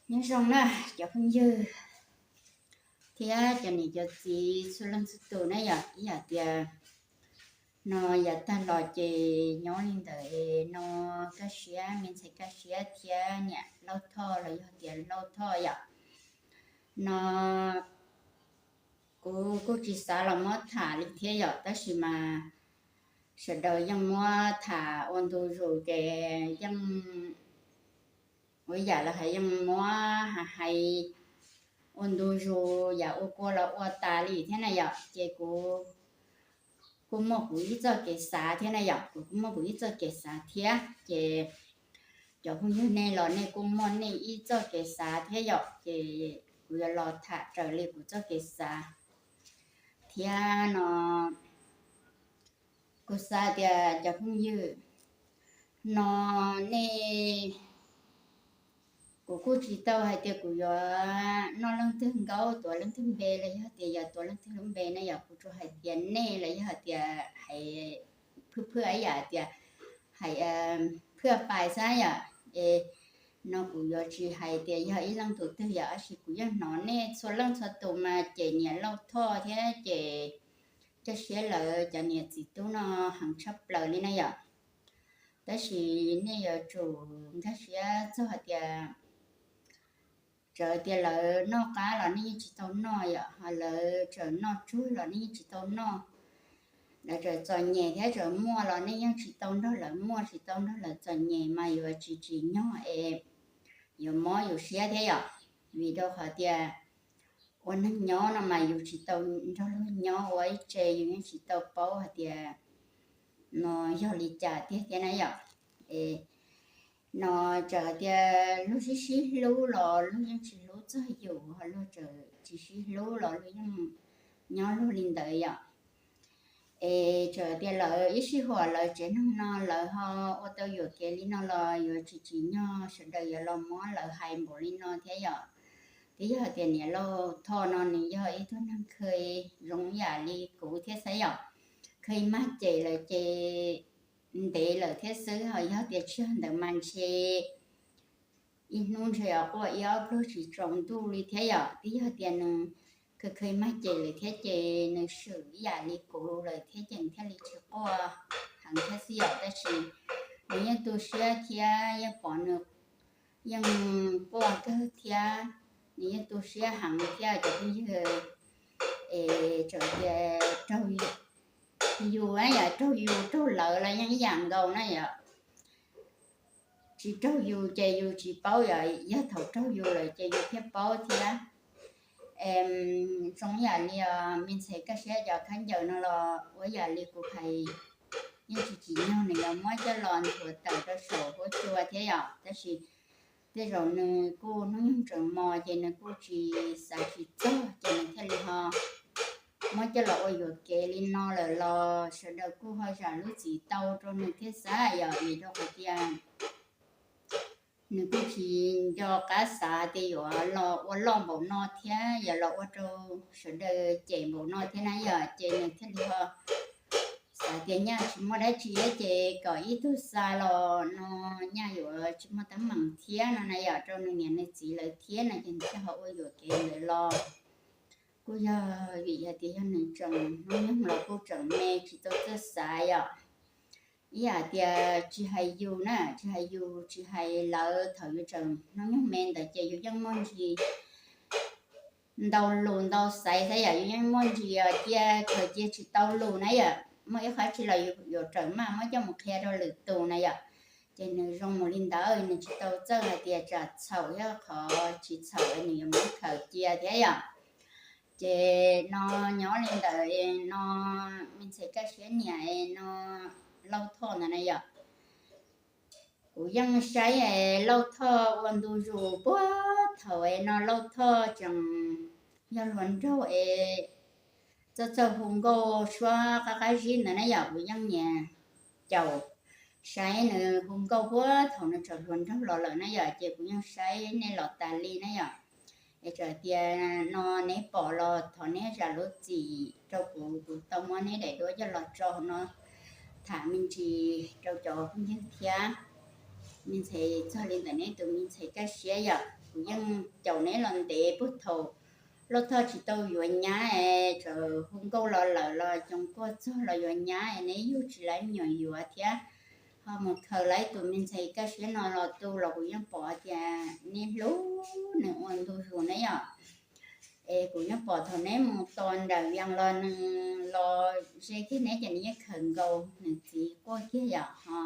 Nyob zoo na cov phooj ywg thiab cov niam cov txiv txhua leej txhua tus na yom, ib yam tias no yav tag los ces nyob li ntawd no, Kaj Siab, me ntxhais Kaj Siab thiab niam Lauj Thoj los yog tias Lauj Thoj yom. No kuv kuj tsis xav los muab tham li thiab yom, tab sis mas sawv daws yeej muab tham ua ntu zus ces yeej ua yam los hais yeej muab hais ua ntu zus yam ua kua los ua tas li thiab na yom. Ces kuv kuj muaj kuv ib txoj kev xav thiab na yom, kuv kuj muaj kuv ib txoj kev xav thiab ces cov phooj ywg nej los nej kuj muaj nej ib txoj kev xav thiab yom, ces kuv yuav los tham raws li kuv txoj kev xav thiab no. Kuv xav tias cov phooj ywg no nej, kuv kuj tsis tau hais tias kuv yuav noj leej twg nkaub tuav leej twg npe los yog tias yuav tuav leej twg lub npe na yom, kuv tsuas hais tias nej los yog hais tias hais phwj phwj ib yam tias hais phwj pais xwb yom. Es no kuv yuav tsis hais tias yog ib leej tus twg yom, tab sis kuv yeej hnov nej txhua leej txhua tus mas cem niam Lauj Thoj thiab cem Kaj Siab lawv cov niam txiv tub no heev tshaj plaws li na yom. Tab sis nej yuav tsum nkag siab txog hais tias txawm tias lawv noj qab los nej yeej tsis tau noj yom, ho lawv txawm noj tsuag los nej yeej tsis tau noj. Lawv txawm txom nyem thiab txawm muaj los nej yeej tsis tau nrog lawv muaj, tsis tau nrog lawv txom nyem mas yuav tsis tsim nyog es yuav mob yus siab thiab yom. Vim rau qhov tias ua neeg nyob no mas yus tsis tau nrog luag nyob ua ib tse, yus yeej tsis tau paub hais tias no yog li cas tiag thiab na yom. Es no txawm tias luag sib sib hlub los luag yeej tsis hlub txog yus, ho luag txawm tsis sib hlub los luag yeej nyob luag li ntawd yom. Es txawm tias lawv ib sij huam lawv tsev neeg no lawv ho ua tau yuam kev li no los yuav tsis tsim nyog sawv daws yuav los muab lawv hais npaum li no thiab yom. Twb yog hais tias niam Lauj Thoj no nws yog ib tug neeg kha zoo yam li kuv thiab xwb yom, kha mag cem lawm ces ntev lawm thiab xwb, ho yog tias tsis yog ntawd mas ntshe ib hnub ntshe yuav quaj ib ob pluag tsis tsaus ntuj li thiab yom. Twb yog tias nws kha kha mag cem lawm thiab ces nws swm ib yam li kuv lawm thiab ces nws thiaj li tsis quaj heev thiab xwb yom. Tab sis nws yeej tu siab thiab yeej pom nws yeej quaj kawg thiab, nws yeej tu siab heev thiab cov phooj ywg. Es txawm tias raug yus yam raug yus raug lawv los yeej ib yam nkaus na yom. Tsis raug yus ces yus tsis paub yom, yog thaum raug yus lawm ces yus thiaj paub thiab. Zoo yam li me ntxhais Kaj Siab cov khaub ncaws no los ua yam li kuv hais, yeej tsis tsim nyog nws yuav muab coj los nthuav tawm rau saum huab cua thiab yom. Tab sis tej zaum nws kuj hnub nyoog tseem mos ces nws kuj tsis xav tsis txog ces nws thiaj li ho muab coj los ua yuam kev li no lawm los sawv daws kuj ho zam lub txim tau rau nws thiab xav yom. Vim rau qhov tias nws kuj tsis nco qab xav tias yuav los ua loj npaum no thiab yuav los ua rau sawv daws cem npaum no thiab na yom. Ces nws thiaj li ho xav tias nyaj tsis muaj dab tsi ces kom ib tug xa los no nyaj yuav tsis muaj teeb meem thiab no na yom, rau nws niam nws txiv lawv thiab no ces nws thiaj ho ua yuam kev ntawd los. Kuj yog vim hais tias yog nws tseem hnub nyoog los kuj tseem me tsis tau txawj xav yom. Ib yam tias tsis hais yus na, tsis hais yus tsis hais lawv, thaum yus tseem hnub nyoog me ntawd ces yus yeej muaj ntsis ntau lus ntau xaiv xwb yom, yus yeej muaj ntsis cia khaws cia tsis tau lus na yom. Muaj ib qhov tsi los yus yuav rawm maj muab coj mus qhia rau lwm tus na yom. Ces nws zoo mus li ntawd, nws tsis tau txawj hais tias tsam txhaum thiab qhov tsis txhaum nws yuav muab khaws cia thiab yom. Ces no nyob li ntawd no, me ntxhais Kaj Siab niam no, Lauj Thoj ntawd na yom, kuv yeej saib Lauj Thoj ua ntu zus puag thaum no Lauj Thoj tseem yog hluas nraug es txawj txawj hu nkauj suab qab qab zib ntawd na yom. Kuv yeej nyiam caum saib nws hu nkauj puag thaum nws tseem hluas nraug los lawm na yom, ces kuv yeej saib nej los tas li na yom. Es txawm tias no neb pom los thov neb zam lub txim rau kuv, kuv tau muab neb daim duab coj los tso no tham me ntsis rau cov phooj ywg thiab. me ntxhais txog li ntawm neb tus me ntxhais Kaj Siab yom, kuv yeej caum neb los ntev puag thaum Lauj Thoj tsis tau yuav nyab, txawm hu nkauj los lawm los Coos Kuaj txog los yuav nyab neb yug tsis lab me nyuam yuav thiab. Ho mus khaws lawm tus me ntxhais Kaj Siab no los tu los kuv yeej pom tias neb hlub nws ua ntu zus na yom. Es kuv yeej pom thaum neb mus tos nram Vias los nws los ze kiag neb ces nws yeej khaws nkaus nws txiv quaj kiag yom. Ho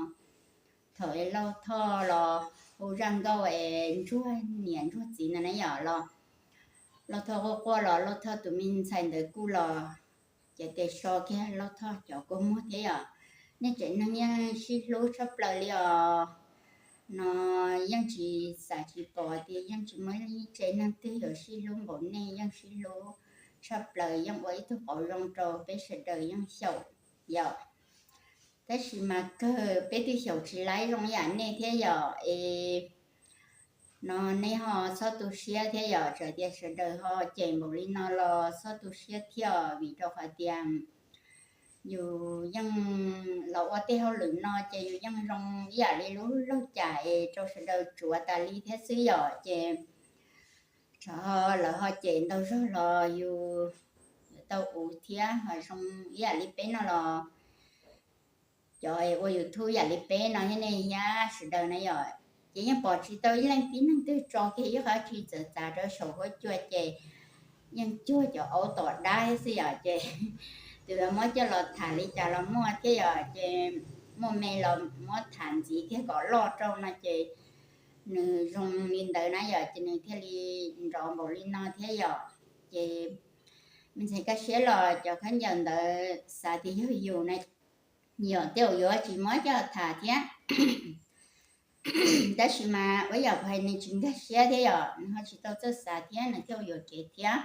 thaum es Lauj Thoj los hu zaj nkauj es ntsuag niam ntsuag txiv ntawd na yom los Lauj Thoj quaj quaj los Lauj Thoj tus me ntxhais ntawd kuj los ces tes so kiag Lauj Thoj cov kua muag thiab yom. Nej tsev neeg yeej sib hlub tshaj plaws li os. No yeej tsis xav tsis pom tias yeej tsis muaj ib tsev neeg twg yuav sib hlub npaum nej, yeej sib hlub tshaj plaws, yeej ua ib tug qauv zoo rau peb sawv daws yeej xyaum yom. Tab sis mas kawg peb twb xyaum tsis laib zoo yam nej thiab yom. Es no nej ho txhob tu siab thiab yom, txawm tias sawv daws ho cem npaum li no los txhob tu siab thiab, vim rau qhov tias yus yeej los ua tej hauj lwm no ces yus yeej zoo ib yam li lub laug cam es rau sawv daws tsuav tas li thiab xwb yom. Ces txawm lawv ho cem ntau zog los yus yuav tau uv thiab. Ho zoo ib yam li peb no los cov ua YouTube yam li peb no thiab nej thiab sawv daws na yom, ces yeej pom tsis tau ib leej tib neeg twg tso kiag ib qho tsis txawv txav rau saum huab cua ces yeej cuag cov aub tom dab thiab xwb yom. Ces tus muab coj los tham li cas los muaj thiab yom, ces muaj me los muab tham ntxiv kiag kom loj rau no ces nws zoo li ntawd na yom, ces nws thiaj li nrov npaum li no thiab yom. Ces me ntxhais Kaj Siab los cov khaub ncaws ntawd xav tias yog yus na yom, tej zaum yuav tsis muab coj tham thiab. Tab sis mas ua yam kuv hais nws tsis nkag siab thiab yom, nws ho tsis tau txawj xav thiab nws thiaj ua yuam kev thiab.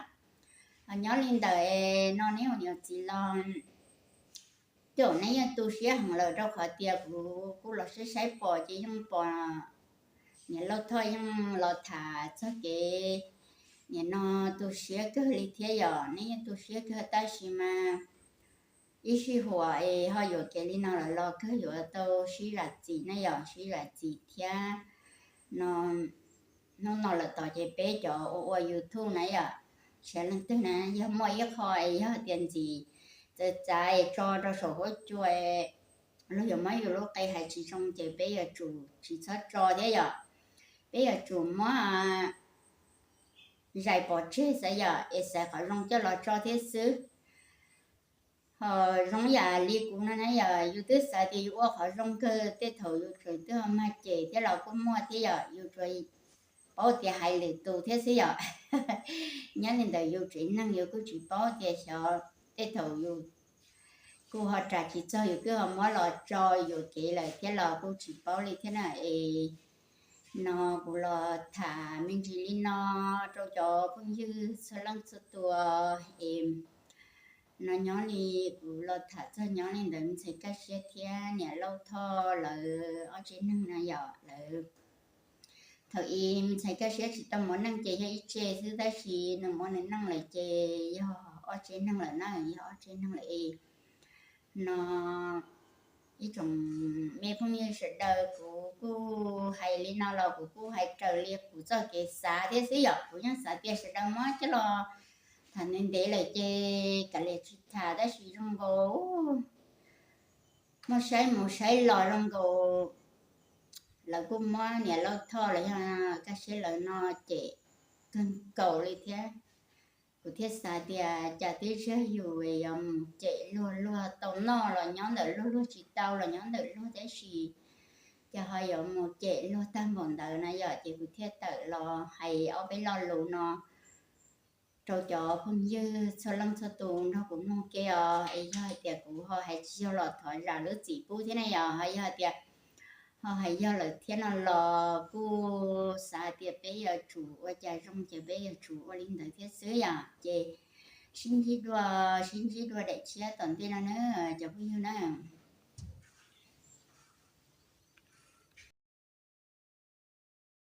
Ho nyob li ntawd no neb ua niam txiv los tej zaum neb yeej tu siab heev lawm rau qhov tias kuv kuj los saib saib pom ces yeej pom niam Lauj Thoj yeej los tham txog kev niam no tu siab kawg li thiab yom, neb yeej tu siab kawg tab sis mas ib sij huam es ho yuam kev li no lawm los kawg yuav tau sib zam txim na yom, sib zam txim thiab no. Hnub no lawm tom ces peb cov ua ua YouTube na yom, tsis hais leej twg na, yog muaj ib qho es yog tias ntxim txawv txav es tso rau saum huab cua, luag yuav muab yus lub qe hais tsis zoo ces peb yuav tsum tsis txhob tso thiab yom. Peb yuav tsum muab zais pov tseg xav yom, es xaiv qhov zoo coj los tso thiab xwb. Ho zoo yam li kuv no na yom, yus twb xav tias yus ua qhov zoo kawg, tej thaum yus tseem twb ho mag cem thiab los kuj muaj thiab yom, yus tsuas paub tias hais lwm tus thiab xwb yom. Nyob li ntawd yus tsev neeg yus kuj tsis paub tias xyov tej thaum yus kuj ho ras tsis txog yus twb ho muab los tso yuam kev lawm thiab los kuj tsis paub li thiab na. Es no kuv los tham me ntsis li no rau cov phooj ywg txhua leej txhua tus es no nyob li kuv los tham txog nyob li ntawd me ntxhais Kaj Siab thiab niam Lauj Thoj lawv ob tsev neeg na yom, lawv thaum ub me ntxhais Kaj Siab tsis tau muaj neej ces yog ib tse xwb tab sis nws muaj nws neej lawm ces yog ob tsev neeg lawm na, yog ob tsev neeg lawm es no ib tsoom me phooj ywg sawv daws kuv kuj hais li no los kuv kuj hais raws li kuv txoj kev xav thiab xwb yom, kuv yeej xav tias sawv daws muab coj los tham ntev ntev lawm ces kav liam tsis tham tab sis zoo nkaus muaj saib mus saib los zoo nkaus lawv kuj muab niam Lauj Thoj los yog Kaj Siab lawv no cem kawg nkaus li thiab. Kuv thiaj xav tias cas twb tseg yus yuav mus cem luag luag tau noj los nyob ntawm luag, luag tsis tau los nyob ntawm luag tab sis cas ho yuav mus cem luag tag npaum ntawd na yom, ces kuv thiaj tawm los hais ob peb lo lus no rau cov phooj ywg txhua leej txhua tus nrog kuv mloog ke os. Es yog hais tias kuv ho hais tsis yog los thov zam lub txim pub thiab na yom, ho yog hais tias ho hais yog lawm thiab no los kuj xav tias peb yuav tsum ua cas zoo ces peb yuav tsum ua li ntawd thiab xwb yom. Ces sib ntsib dua, sib ntsib dua daim tshiab tom ntej no na cov phooj ywg na.